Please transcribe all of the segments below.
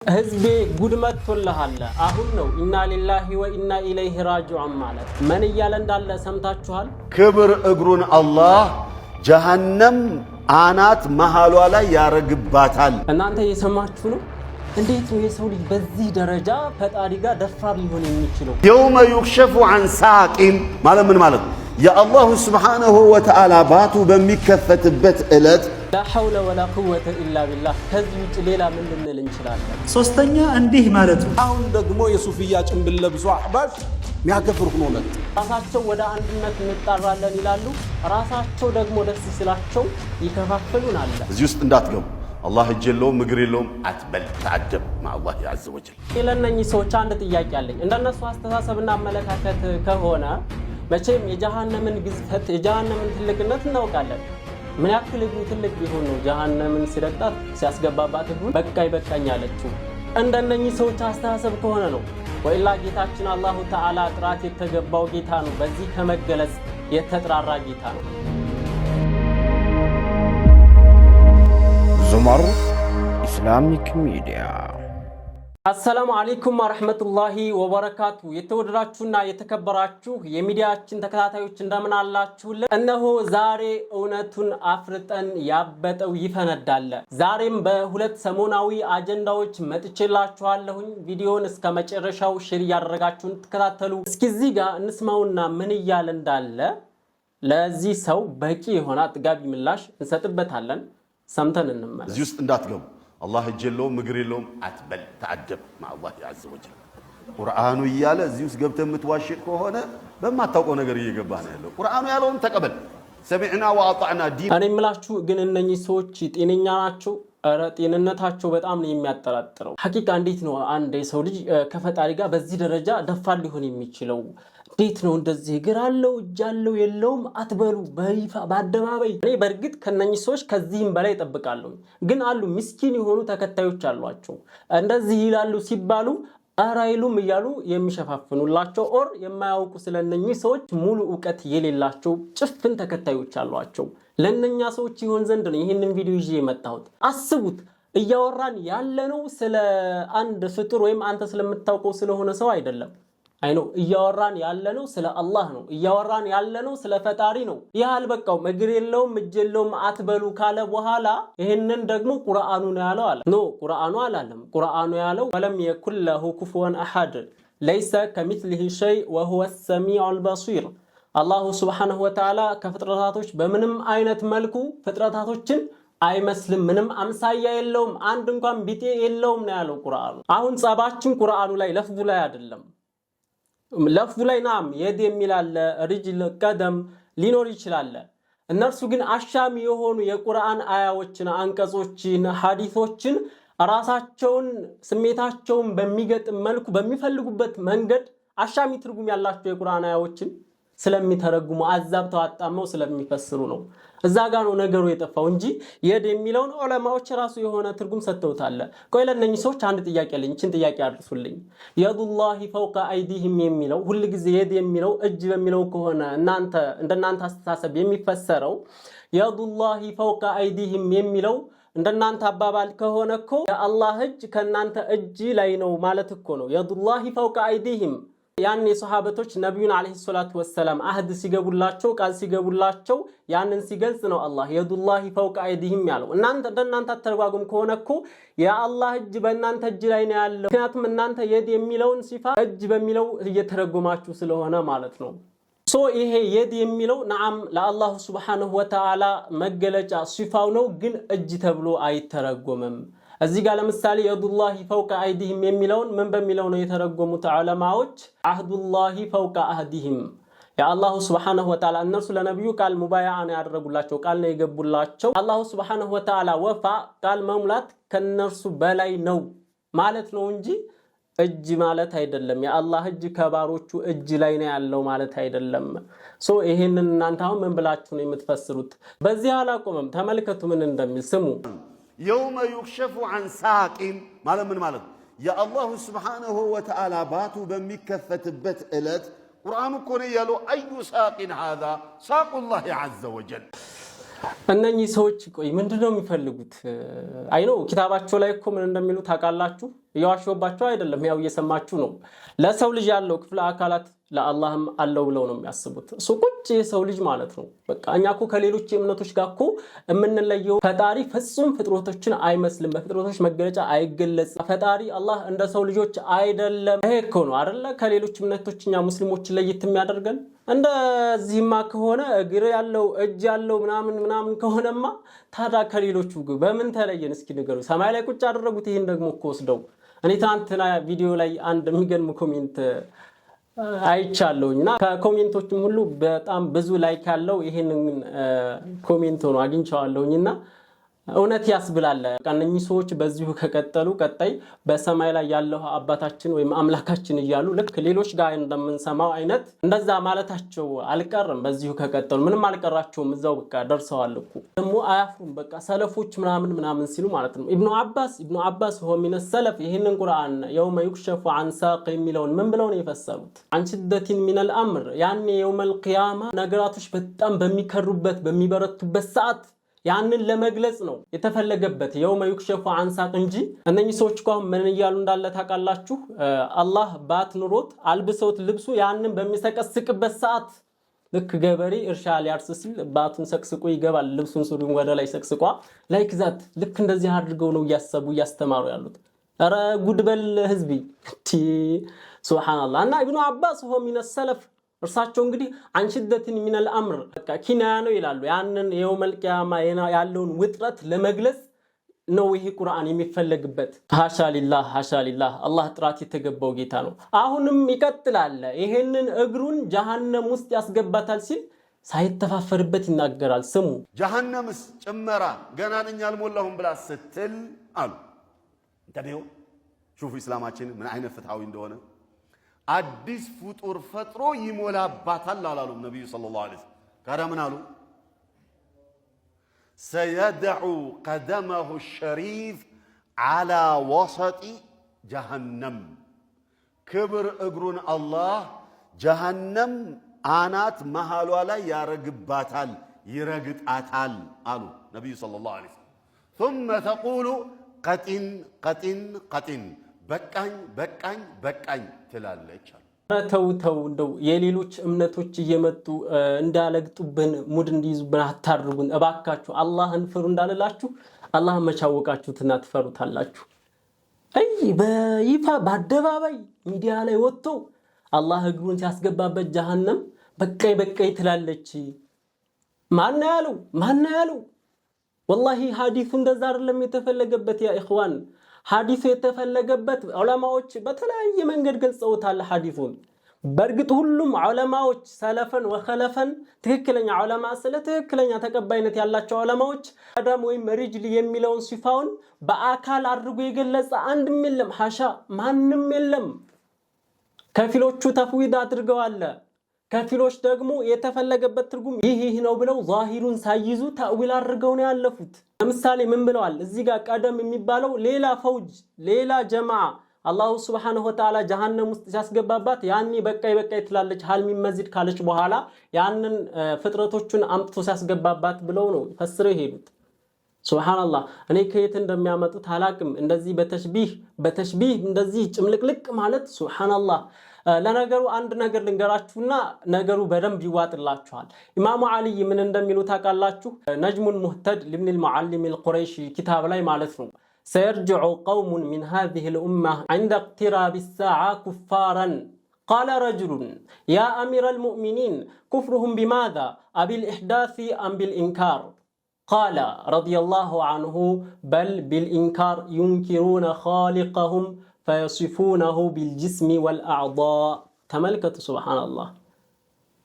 ህዝቤ ጉድ መጥቶልሃል። አሁን ነው إنا لله وإنا إليه راجعون ማለት ምን እያለ እንዳለ ሰምታችኋል። ክብር እግሩን አላህ ጀሃነም አናት መሃሏ ላይ ያረግባታል። እናንተ እየሰማችሁ ነው። እንዴት ነው የሰው ልጅ በዚህ ደረጃ ፈጣሪ ጋር ደፋር ሊሆን የሚችለው? يوم يكشف عن ساق ማለት ምን ማለት ነው? የ الله سبحانه وتعالى ባቱ በሚከፈትበት ዕለት لا حول ولا قوة إلا بالله። ከዚህ ውጭ ሌላ ምን ልንል እንችላለን? ሶስተኛ እንዲህ ማለት ነው። አሁን ደግሞ የሱፍያ ጭንብል ለብሶ አሕባሽ ሚያከፍር ሆኖ መጣ። ራሳቸው ወደ አንድነት እንጣራለን ይላሉ። ራሳቸው ደግሞ ደስ ሲላቸው ይከፋፍሉናል። እዚህ ውስጥ እንዳትገቡ። አላህ እጅ የለውም እግር የለውም አትበል። تأدب مع الله عز وجل። ለእነኚህ ሰዎች አንድ ጥያቄ አለኝ። እንደነሱ አስተሳሰብና አመለካከት ከሆነ መቼም የጀሃነምን ግዝፈት የጀሃነምን ትልቅነት እናውቃለን። ምን ያክል እግሩ ትልቅ ቢሆን ነው ጀሃነምን ሲረግጣት ሲያስገባባት እግሩን በቃኝ በቃኝ አለችው? እንደነኚህ ሰዎች አስተሳሰብ ከሆነ ነው። ወኢላ ጌታችን الله تعالى ጥራት የተገባው ጌታ ነው። በዚህ ከመገለጽ የተጥራራ ጌታ ነው። ዙመር Islamic Media። السلام عليكم ورحمة الله وبركاته። የተወደዳችሁና የተከበራችሁ የሚዲያችን ተከታታዮች እንደምን አላችሁልን? እነሆ ዛሬ እውነቱን አፍርጠን ያበጠው ይፈነዳል። ዛሬም በሁለት ሰሞናዊ አጀንዳዎች መጥቼላችኋለሁኝ። ቪዲዮን እስከ መጨረሻው share እያደረጋችሁን ትከታተሉ። እስኪ እዚህ ጋር እንስማውና ምን እያለ እንዳለ ለዚህ ሰው በቂ የሆነ አጥጋቢ ምላሽ እንሰጥበታለን። ሰምተን እንመለስ። እዚህ ውስጥ እንዳትገቡ። አላህ እጅ የለውም እግር የለውም አትበል። تأدب مع الله عز وجل። ቁርአኑ እያለ እዚህ ውስጥ ገብተህ የምትዋሽቅ ከሆነ በማታውቀው ነገር እየገባ ነው ያለው። ቁርአኑ ያለውን ተቀበል። سمعنا وأطعنا ዲን እኔ የምላችሁ ግን እነኚህ ሰዎች ጤነኛ ናቸው? ኧረ ጤንነታቸው በጣም ነው የሚያጠራጥረው። حقيقة እንዴት ነው አንድ የሰው ልጅ ከፈጣሪ ጋር በዚህ ደረጃ ደፋር ሊሆን የሚችለው? እንዴት ነው እንደዚህ እግር አለው እጅ አለው የለውም አትበሉ፣ በይፋ በአደባባይ። እኔ በእርግጥ ከነኚህ ሰዎች ከዚህም በላይ እጠብቃለሁ፣ ግን አሉ ምስኪን የሆኑ ተከታዮች አሏቸው። እንደዚህ ይላሉ ሲባሉ ኧረ አይሉም እያሉ የሚሸፋፍኑላቸው or የማያውቁ ስለነኚህ ሰዎች ሙሉ እውቀት የሌላቸው ጭፍን ተከታዮች አሏቸው። ለእነኛ ሰዎች ይሆን ዘንድ ነው ይህንን ቪዲዮ ይዤ የመጣሁት። አስቡት፣ እያወራን ያለነው ስለ አንድ ፍጡር ወይም አንተ ስለምታውቀው ስለሆነ ሰው አይደለም። አይ ነው፣ እያወራን ያለነው ስለ አላህ ነው። እያወራን ያለነው ስለ ፈጣሪ ነው። ይህ አልበቃውም። እግር የለውም እጅ የለውም አትበሉ ካለ በኋላ ይህንን ደግሞ ቁርአኑ ነው ያለው አለ። No፣ ቁርአኑ አላለም። ቁርአኑ ያለው ولم يكن له كفوا أحد ليس كمثله شيء وهو السميع البصير። الله سبحانه وتعالى ከፍጥረታቶች በምንም አይነት መልኩ ፍጥረታቶችን አይመስልም። ምንም አምሳያ የለውም፣ አንድ እንኳን ቢጤ የለውም ነው ያለው ቁርአኑ። አሁን ጸባችን ቁርአኑ ላይ ለፍዙ ላይ አይደለም። ለፍዙ ላይ نعم يد የሚል አለ፣ رجل قدم ሊኖር ይችላል። እነርሱ ግን አሻሚ የሆኑ የቁርአን አያዎችን፣ አንቀጾችን፣ ሐዲሶችን ራሳቸውን ስሜታቸውን በሚገጥም መልኩ በሚፈልጉበት መንገድ አሻሚ ትርጉም ያላቸው የቁርአን አያዎችን ስለሚተረጉሙ አዛብተው አጣመው ስለሚፈስሩ ነው። እዛ ጋ ነው ነገሩ የጠፋው እንጂ يد የሚለውን ዑለማዎች ራሱ የሆነ ትርጉም ሰጥተውታል። ቆይ ለእነኚህ ሰዎች አንድ ጥያቄ አለኝ። ይህችን ጥያቄ አድርሱልኝ። يد الله فوق أيديهم የሚለው ሁልጊዜ يد የሚለው እጅ በሚለው ከሆነ እናንተ እንደናንተ አስተሳሰብ የሚፈሰረው يد الله فوق أيديهم የሚለው እንደናንተ አባባል ከሆነ እኮ የአላህ እጅ ከእናንተ እጅ ላይ ነው ማለት እኮ ነው። يد الله فوق أيديهم ያን የሰሃበቶች ነቢዩን عليه الصلاة والسلام አህድ ሲገቡላቸው ቃል ሲገቡላቸው ያንን ሲገልጽ ነው አላህ يد الله فوق أيديهم ያለው። እናንተ እንደናንተ አተረጓጉም ከሆነ እኮ የአላህ እጅ በእናንተ እጅ ላይ ነው ያለው። ምክንያቱም እናንተ يد የሚለውን ሲፋ እጅ በሚለው እየተረጎማችሁ ስለሆነ ማለት ነው። So ይሄ يد የሚለው نعم ለ الله سبحانه وتعالى መገለጫ ሲፋው ነው፣ ግን እጅ ተብሎ አይተረጎምም። እዚህ ጋር ለምሳሌ يد الله فوق أيديهم የሚለውን ምን በሚለው ነው የተረጎሙት ዑለማዎች? عهد الله فوق عهدهم የ الله سبحانه وتعالى እነርሱ ለነቢዩ ቃል ሙባያዓ ነው ያደረጉላቸው፣ ቃል ነው የገቡላቸው። الله سبحانه وتعالى ወፋ ቃል መሙላት ከነርሱ በላይ ነው ማለት ነው እንጂ እጅ ማለት አይደለም። የአላህ እጅ ከባሮቹ እጅ ላይ ነው ያለው ማለት አይደለም። So ይሄንን እናንተ አሁን ምን ብላችሁ ነው የምትፈስሩት? በዚህ አላቆመም። ተመልከቱ ምን እንደሚል ስሙ። يوم يكشف عن ساق ማለት ምን ማለት ነው? የ الله سبحانه وتعالى ባቱ በሚከፈትበት ዕለት ቁርአኑ እኮ ነው ያለው። أي ساق هذا ساق الله عز وجل። እነኚህ ሰዎች ቆይ ምንድን ነው የሚፈልጉት? አይ ነው ኪታባቸው ላይ እኮ ምን እንደሚሉ ታውቃላችሁ? እየዋሸሁባቸው አይደለም፣ ያው እየሰማችሁ ነው። ለሰው ልጅ ያለው ክፍለ አካላት ለአላህም አለው ብለው ነው የሚያስቡት። እሱ ቁጭ የሰው ልጅ ማለት ነው። በቃ እኛ እኮ ከሌሎች እምነቶች ጋር እኮ የምንለየው ፈጣሪ ፍጹም ፍጥረቶችን አይመስልም፣ በፍጥረቶች መገለጫ አይገለጽም። ፈጣሪ አላህ እንደ ሰው ልጆች አይደለም። ይሄ እኮ ነው አይደለ? ከሌሎች እምነቶች እኛ ሙስሊሞችን ለየት የሚያደርገን። እንደዚህማ ከሆነ እግር ያለው እጅ ያለው ምናምን ምናምን ከሆነማ ታዲያ ከሌሎቹ በምን ተለየን? እስኪ ንገሩ። ሰማይ ላይ ቁጭ አደረጉት። ይህን ደግሞ እኮ ወስደው እኔ ትናንትና ቪዲዮ ላይ አንድ የሚገርም comment አይቻለሁኝ እና ከ comment ኦችም ሁሉ በጣም ብዙ like ያለው ይሄንን comment ሆኖ አግኝቼዋለሁኝ እና እውነት ያስብላል። እነኚህ ሰዎች በዚሁ ከቀጠሉ ቀጣይ በሰማይ ላይ ያለው አባታችን ወይም አምላካችን እያሉ ልክ ሌሎች ጋር እንደምንሰማው አይነት እንደዛ ማለታቸው አልቀርም። በዚሁ ከቀጠሉ ምንም አልቀራቸውም፣ እዛው በቃ ደርሰዋል እኮ። ደግሞ አያፍሩም። በቃ ሰለፎች ምናምን ምናምን ሲሉ ማለት ነው። ኢብኑ አባስ هو من السلف ይህንን ቁርአን يوم يكشف عن ساق የሚለውን ምን ብለው ነው የፈሰሩት? عن شدة من الأمر፣ ያኔ يوم القيامة ነገራቶች በጣም በሚከሩበት በሚበረቱበት ሰዓት ያንን ለመግለጽ ነው የተፈለገበት يوم يكشف عن ساق እንጂ እነኚህ ሰዎች እኮ አሁን ምን እያሉ እንዳለ ታውቃላችሁ? አላህ ባት ኑሮት አልብሰውት ልብሱ ያንን በሚሰቀስቅበት ሰዓት ልክ ገበሬ እርሻ ሊያርስ ሲል ባቱን ሰቅስቆ ይገባል። ልብሱን ሱሪውን ወደ ላይ ሰቅስቋ like that ልክ እንደዚህ አድርገው ነው እያሰቡ እያስተማሩ ያሉት። ኧረ ጉድ በል ህዝቢ፣ سبحان الله። እና ኢብኑ አባስ هو من السلف እርሳቸው እንግዲህ عن شدة من الأمر በቃ كناية ነው ይላሉ። ያንን يوم القيامة ያለውን ውጥረት ለመግለጽ ነው ይሄ ቁርአን የሚፈለግበት። حاشا لله حاشا لله። አላህ ጥራት የተገባው ጌታ ነው። አሁንም ይቀጥላል። ይሄንን እግሩን ጀሃነም ውስጥ ያስገባታል ሲል ሳይተፋፈርበት ይናገራል። ስሙ። ጀሃነምስ ጭመራ ገና ነኝ አልሞላሁም ብላ ስትል አሉ። انتبهوا شوفوا ኢስላማችን ምን አይነት ፍትሐዊ እንደሆነ። አዲስ ፍጡር ፈጥሮ ይሞላባታል አላሉም ነቢዩ صلى الله عليه وسلم። ካዳ ምን አሉ? سيضع قدمه الشريف على وسط جهنم፣ ክብር እግሩን አላህ ጀሃነም አናት መሃሏ ላይ ያረግባታል፣ ይረግጣታል አሉ ነቢዩ صلى الله عليه وسلم። ثم تقول قط قط قط፣ በቃኝ በቃኝ በቃኝ ትላለች አሉ። ተው ተው፣ እንደው የሌሎች እምነቶች እየመጡ እንዳለግጡብን ሙድ እንዲይዙብን አታድርጉን እባካችሁ። አላህን ፍሩ እንዳልላችሁ አላህን መች አወቃችሁትና ትፈሩታላችሁ? አይ በይፋ በአደባባይ ሚዲያ ላይ ወጥቶ አላህ እግሩን ሲያስገባበት ጀሃነም በቃኝ በቃኝ ትላለች። ማን ያለው? ማን ያለው? والله ሐዲሱ እንደዛ አይደለም የተፈለገበት። يا إخوان፣ ሐዲሱ የተፈለገበት ዑለማዎች በተለያየ መንገድ ገልጸውታል ሐዲሱን። በእርግጥ ሁሉም ዑለማዎች سلفا وخلفا ትክክለኛ ዑለማ ስለ ትክክለኛ ተቀባይነት ያላቸው ዑለማዎች قدم ወይም رجل የሚለውን ሲፋውን በአካል አድርጎ የገለጸ አንድም የለም። حاشا ማንም የለም። ከፊሎቹ تفويض አድርገዋል። ከፊሎች ደግሞ የተፈለገበት ትርጉም ይህ ይህ ነው ብለው ዛሂሩን ሳይይዙ تأويل አድርገው ነው ያለፉት። ለምሳሌ ምን ብለዋል? እዚህ ጋር قدم የሚባለው ሌላ فوج ሌላ ጀማዓ الله سبحانه وتعالى ጀሃነም ውስጥ ሲያስገባባት ያኔ በቃኝ በቃኝ ትላለች። هل من مزيد ካለች በኋላ ያንን ፍጥረቶቹን አምጥቶ ሲያስገባባት ብለው ነው ፈስረው የሄዱት። سبحان الله፣ እኔ ከየት እንደሚያመጡት አላቅም። እንደዚህ በ تشبيه በ تشبيه እንደዚህ ጭምልቅልቅ ማለት سبحان الله። ለነገሩ አንድ ነገር ልንገራችሁና ነገሩ በደንብ ይዋጥላችኋል። ኢማሙ ዓሊይ ምን እንደሚሉ ታውቃላችሁ? ነጅሙል ሙህተድ ሊብኒል ሙዓሊም አልቁረይሺ ኪታብ ላይ ማለት ነው። سيرجع قوم من هذه الأمة عند اقتراب الساعة كفارا، قال رجل: يا أمير المؤمنين، كفرهم بماذا؟ أبالإحداث أم بالإنكار؟ قال رضي الله عنه: بل بالإنكار، ينكرون خالقهم فيصفونه بالجسم والأعضاء። ተመልከቱ፣ سبحان الله፣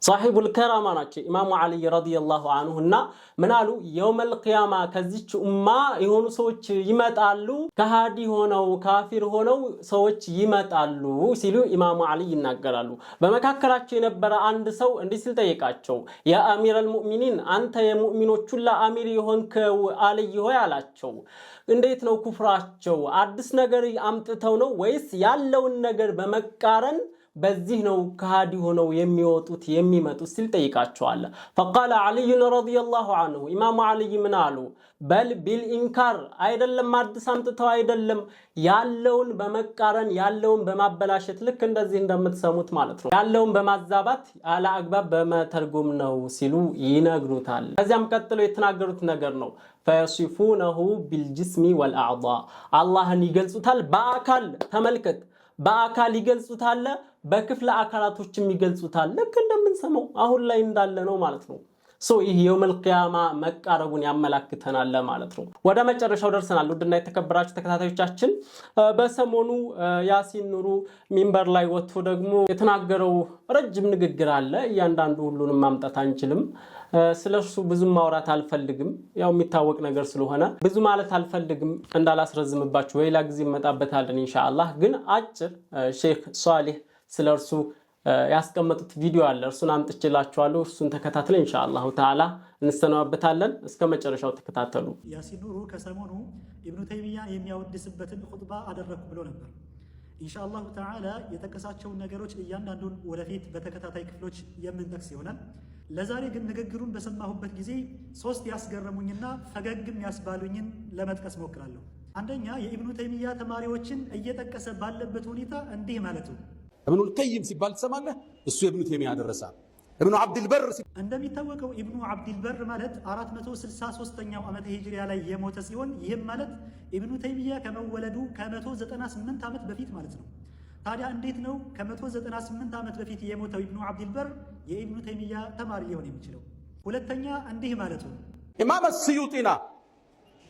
صاحب الكرامة ናቸው ኢማሙ ዓሊይ رضي الله عنه። እና ምን አሉ? يوم القيامة ከዚች ኡማ የሆኑ ሰዎች ይመጣሉ፣ ከሃዲ ሆነው ካፊር ሆነው ሰዎች ይመጣሉ ሲሉ ኢማሙ ዓሊይ ይናገራሉ። በመካከላቸው የነበረ አንድ ሰው እንዲህ ሲል ጠየቃቸው፣ يا أمير المؤمنين፣ አንተ የሙእሚኖች ሁላ አሚር የሆንከው አልይ ሆይ አላቸው። እንዴት ነው ኩፍራቸው? አዲስ ነገር አምጥተው ነው ወይስ ያለውን ነገር በመቃረን በዚህ ነው ከሃዲ ሆነው የሚወጡት የሚመጡት ሲል ጠይቃቸዋል። فقال علي رضي الله عنه፣ ኢማሙ ዓልይ ምን አሉ? بل بالإنكار፣ አይደለም አዲስ አምጥተው አይደለም፣ ያለውን በመቃረን ያለውን በማበላሸት፣ ልክ እንደዚህ እንደምትሰሙት ማለት ነው፣ ያለውን በማዛባት ያለ አግባብ በመተርጎም ነው ሲሉ ይነግሩታል። ከዚያም ቀጥሎ የተናገሩት ነገር ነው። فيصفونه بالجسم والأعضاء፣ አላህን ይገልጹታል በአካል። ተመልከት፣ በአካል ይገልጹታል፣ በክፍለ አካላቶችም ይገልጹታል። ልክ እንደምንሰማው አሁን ላይ እንዳለ ነው ማለት ነው። So ይህ يوم القيامة መቃረቡን ያመላክተናል ማለት ነው። ወደ መጨረሻው ደርሰናል። ውድና የተከበራችሁ ተከታታዮቻችን፣ በሰሞኑ ያሲን ኑሩ ሚንበር ላይ ወጥቶ ደግሞ የተናገረው ረጅም ንግግር አለ። እያንዳንዱ ሁሉንም ማምጣት አንችልም። ስለ እርሱ ብዙም ማውራት አልፈልግም። ያው የሚታወቅ ነገር ስለሆነ ብዙ ማለት አልፈልግም፣ እንዳላስረዝምባችሁ በሌላ ጊዜ እመጣበታለን ኢንሻአላህ። ግን አጭር ሼክ ሷሊህ ስለ እርሱ ያስቀመጡት ቪዲዮ አለ። እርሱን አምጥቼላችኋለሁ። እርሱን ተከታትለን ኢንሻአላሁ ተዓላ እንሰናበታለን። እስከ መጨረሻው ተከታተሉ። ያሲን ኑሩ ከሰሞኑ ኢብኑ ተይሚያን የሚያወድስበትን ኹጥባ አደረግኩ ብሎ ነበር። ኢንሻአላሁ ተዓላ የጠቀሳቸውን ነገሮች እያንዳንዱን ወደፊት በተከታታይ ክፍሎች የምንጠቅስ ይሆናል። ለዛሬ ግን ንግግሩን በሰማሁበት ጊዜ ሶስት ያስገረሙኝና ፈገግም ያስባሉኝን ለመጥቀስ ሞክራለሁ። አንደኛ፣ የኢብኑ ተይሚያ ተማሪዎችን እየጠቀሰ ባለበት ሁኔታ እንዲህ ማለቱ። እብኑል ቀይም ሲባል ትሰማለህ። እሱ የእብኑ ተይሚያ ደረሳ። እብኑ ዓብድልበር። እንደሚታወቀው ኢብኑ ዓብድልበር ማለት 463ኛው ዓመተ ሂጅሪያ ላይ የሞተ ሲሆን ይህም ማለት ኢብኑ ተይሚያ ከመወለዱ ከ198 ዓመት በፊት ማለት ነው። ታዲያ እንዴት ነው ከ198 ዓመት በፊት የሞተው ኢብኑ ዓብድልበር የኢብኑ ተይሚያ ተማሪ ሊሆን የሚችለው? ሁለተኛ፣ እንዲህ ማለቱ። ኢማም ስዩጢና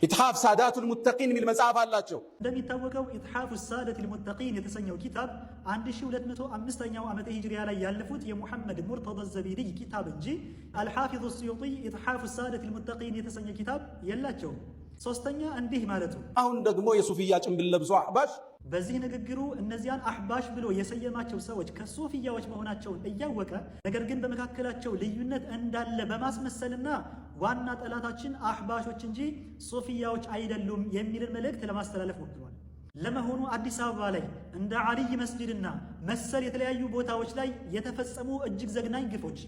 ኢትሓፍ ሳዳቱል ሙተቂን የሚል መጽሐፍ አላቸው። እንደሚታወቀው ኢትሓፉ ሳደት ልሙተቂን የተሰኘው ኪታብ 1205ኛው ዓመተ ሂጅሪያ ላይ ያለፉት የሙሐመድ ሙርተዳ ዘቢድይ ኪታብ እንጂ አልሓፊዙ ስዩጢ ኢትሓፉ ሳደት ልሙተቂን የተሰኘ ኪታብ የላቸውም። ሶስተኛ፣ እንዲህ ማለቱ። አሁን ደግሞ የሱፍያ ጭንብል ለብሶ አሕባሽ። በዚህ ንግግሩ እነዚያን አሕባሽ ብሎ የሰየማቸው ሰዎች ከሱፍያዎች መሆናቸውን እያወቀ ነገር ግን በመካከላቸው ልዩነት እንዳለ በማስመሰልና ዋና ጠላታችን አሕባሾች እንጂ ሱፍያዎች አይደሉም የሚልን መልእክት ለማስተላለፍ ሞክሯል። ለመሆኑ አዲስ አበባ ላይ እንደ ዓሊይ መስጂድና መሰል የተለያዩ ቦታዎች ላይ የተፈጸሙ እጅግ ዘግናኝ ግፎች፣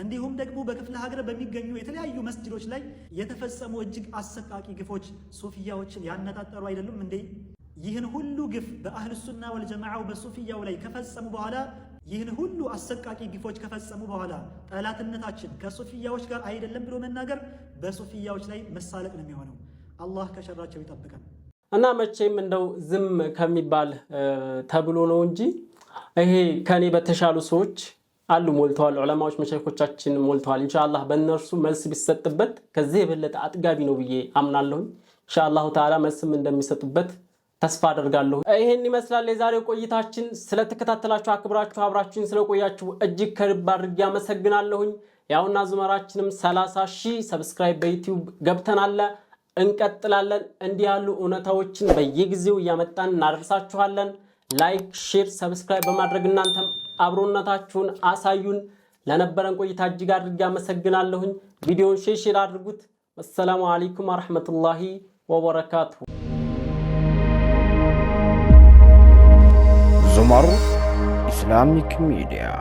እንዲሁም ደግሞ በክፍለ ሀገር በሚገኙ የተለያዩ መስጂዶች ላይ የተፈጸሙ እጅግ አሰቃቂ ግፎች ሱፍያዎችን ያነጣጠሩ አይደሉም እንዴ? ይህን ሁሉ ግፍ በአህል ሱና ወልጀማዓው በሱፍያው ላይ ከፈጸሙ በኋላ፣ ይህን ሁሉ አሰቃቂ ግፎች ከፈጸሙ በኋላ ጠላትነታችን ከሱፍያዎች ጋር አይደለም ብሎ መናገር በሱፍያዎች ላይ መሳለቅ ነው የሚሆነው። አላህ ከሸራቸው ይጠብቀን። እና መቼም እንደው ዝም ከሚባል ተብሎ ነው እንጂ ይሄ ከኔ በተሻሉ ሰዎች አሉ፣ ሞልተዋል። ዑለማዎች መሻይኾቻችን ሞልተዋል። ኢንሻአላህ በእነርሱ መልስ ቢሰጥበት ከዚህ የበለጠ አጥጋቢ ነው ብዬ አምናለሁኝ። ኢንሻአላሁ ተዓላ መልስም እንደሚሰጡበት ተስፋ አደርጋለሁ። ይህን ይመስላል የዛሬው ቆይታችን። ስለተከታተላችሁ፣ አክብራችሁ አብራችሁን ስለቆያችሁ እጅግ ከልብ አድርጌ አመሰግናለሁኝ። ያውና ዙመራችንም 30 ሺህ subscribe በዩቲዩብ ገብተናል። እንቀጥላለን። እንዲህ ያሉ እውነታዎችን በየጊዜው እያመጣን እናደርሳችኋለን። Like፣ share፣ subscribe በማድረግ እናንተም አብሮነታችሁን አሳዩን። ለነበረን ቆይታ እጅግ አድርጌ አመሰግናለሁኝ። ቪዲዮውን share share አድርጉት። السلام عليكم ورحمة الله وبركاته። ዙመር Islamic Media.